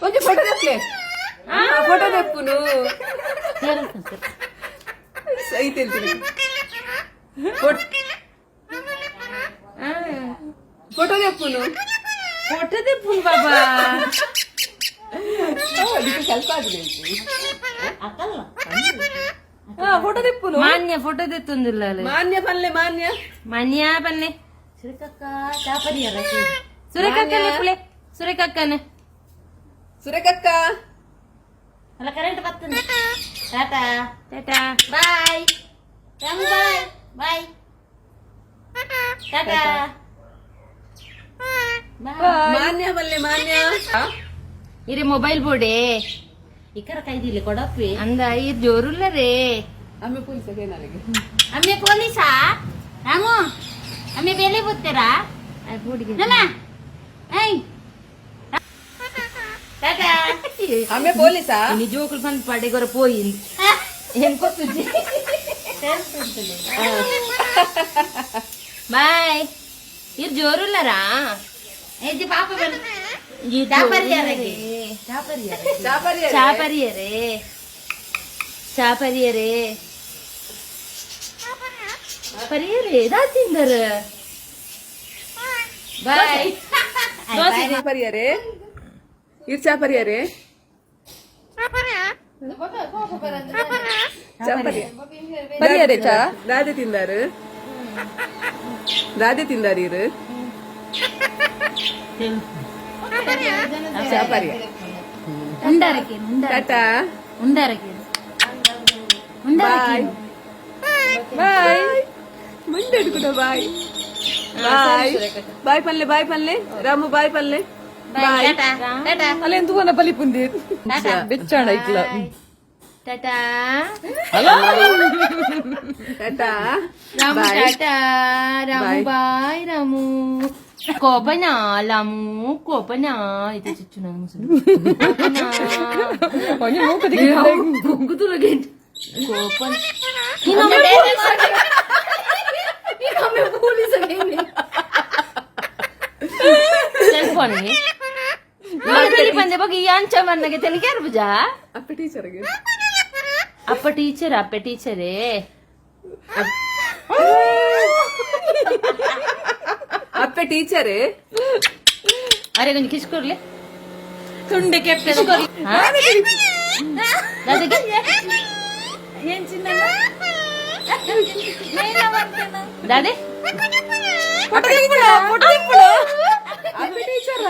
ಒಂಜಿ photo ದೆಪ್ಲೆ, photo ದೆಪ್ಪುನು. ಐತೆ. Photo ದೆಪ್ಪುನು. Photo ದೆಪ್ಪುನು ಬಾಬಾ. ಅದಕ್ಕೆ ಸ್ವಲ್ಪ ಆಗಿದೆ. ಹಾ, ಫೋಟೋ ದೆಪ್ಪುನು. ಮಾನ್ಯ ಫೋಟೋ ದೆತ್ತೊಂದಿಲ್ಲ. ಮಾನ್ಯ ಪಲ್ಲೆ, ಮಾನ್ಯ. ಮಾನ್ಯ ಪನ್ನೆ. ಸುರೇಖಕ್ಕ ಚಾಪರಿಯರ. ಸುರೇಖಕ್ಕ ಲೆಪ್ಪುಲೆ, ಸುರೇಖಕ್ಕನ. ಸುರೇಖಕ್ಕ. ಅಲ್ಲ, ಕರೆಂಟ್ ಬರ್ತದೆ. Tata. Tata. Bye Ramu, bye bye, tata. Manya ಪಲ್ಲೆ, ಮಾನ್ಯ. ಇರೆ ಮೊಬೈಲ್ ಬೋಡೆ. ಇಕ್ಕರ ಕೈದಿಲ್ಲ ಕೊಡಪ್ಪಿ. ಅಂದ ಈ ಜೋರುಲ್ಲ ರೇ. ಆಮೆ ಪೊಲೀಸ್ ನನಗೆ. ಅಮ್ಮೆ ಪೊಲೀಸಾ? ರಾಮು, ಅಮ್ಮೆ ಬೆಲೆ ಬುತ್ತೀರಾ? ನಮ್ಮ I Tata. ಆಮೆ ಪೊಲೀಸಾ? ನಿಜೋಕುಲು ಬಂದ್ ಪಡೆಗೊರ ಪೋಯಿಂದ್ ಏನ್ ಕೊತ್ತುಜಿ. ಬಾಯ್. ಇರ್ ಜೋರುಲ್ಲರಾ? ಏಜಿ ಪಾಪ ಬನ್ನಿ. ಈ ಚಾಪರಿಯರಗೆ. ಚಾಪರಿಯರೇ. ಚಾಪರಿಯರೇ, ಚಾಪರಿಯರೇ, ಪರಿಯರೇ ದಾತಿಂದರ. ಬಾಯ್. ಚಾಪರಿಯರೇ, ಇರ್ ಚಾಪರಿಯರೇ, ಚಾಪರಿಯ ಪರಿಯರೇ. ಚಾ ದಾದೆ ತಿಂದಾರು? ದಾದೆ ತಿಂದಾರು ಇರು? ಚಾಪರಿಯ. ಉಂಡರಕ್ಕೆ ಉಂಡರ. ಟಾಟಾ. ಉಂಡರಕ್ಕೆ. ಬಾಯ್ ಬಾಯ್ ಮುಂದೆ ಕೂಡ. ಬಾಯ್ ಬಾಯ್ ಬಾಯ್ ಪಲ್ಲೆ, ಬಾಯ್ ಪಲ್ಲೆ ರಾಮು, ಬಾಯ್ ಪಲ್ಲೆ, ಬಾಯ್. ಟಾಟಾ. ಅಲ್ಲ, ಎಂತ ಬಲಿ ಪುಂದಿ ಬೆಚ್ಚಾಣ ಇಕ್ಲ. ಟಾಟಾ. ಟಾಟಾ. ರಾಮು. ಬಾಯ್. ಟಾಟಾ ರಾಮು. ಬಾಯ್. ಬಾಯ್ ರಾಮು. ಕೋಪನ ರಾಮು, ಕೋಪನ ಇದು ಚುಚ್ಚು ನಾನು ಮುಸುಡು. ಕೋಪನ ಕೋಪನ. ಇನ್ನೊಮ್ಮೆ ಪೊಲೀಸ್ ಸೆಲ್ ಫೋನ್ ಬಂದೆ ಬಗ್ಗೆ ಈ ಅಂಚ ಮನ್ನಗೆ ತೆಲಿಗೆ ಪೂಜಾ. ಅಪ್ಪ ಟೀಚರ್ಗೆ. ಅಪ್ಪ ಟೀಚರ್, ಅಪ್ಪ ಟೀಚರೇ. ಅಪ್ಪ ಟೀಚರೇ. ಅರೆ, ಕೊಂಚ ಕಿಸ್ ಕೊರ್ಲೆ. ತುಂಡೆ ಕೆಟ್ಟ. ದಾದಾಗೆ. ಏನ್ ಚಿನ್ನ? ದಾದೆ. ಫೋಟೋ ತೆಗಿಬಿಡ, ಫೋಟೋ ತೆಗಿಬಿಡ. ಅಪ್ಪ ಟೀಚರ್.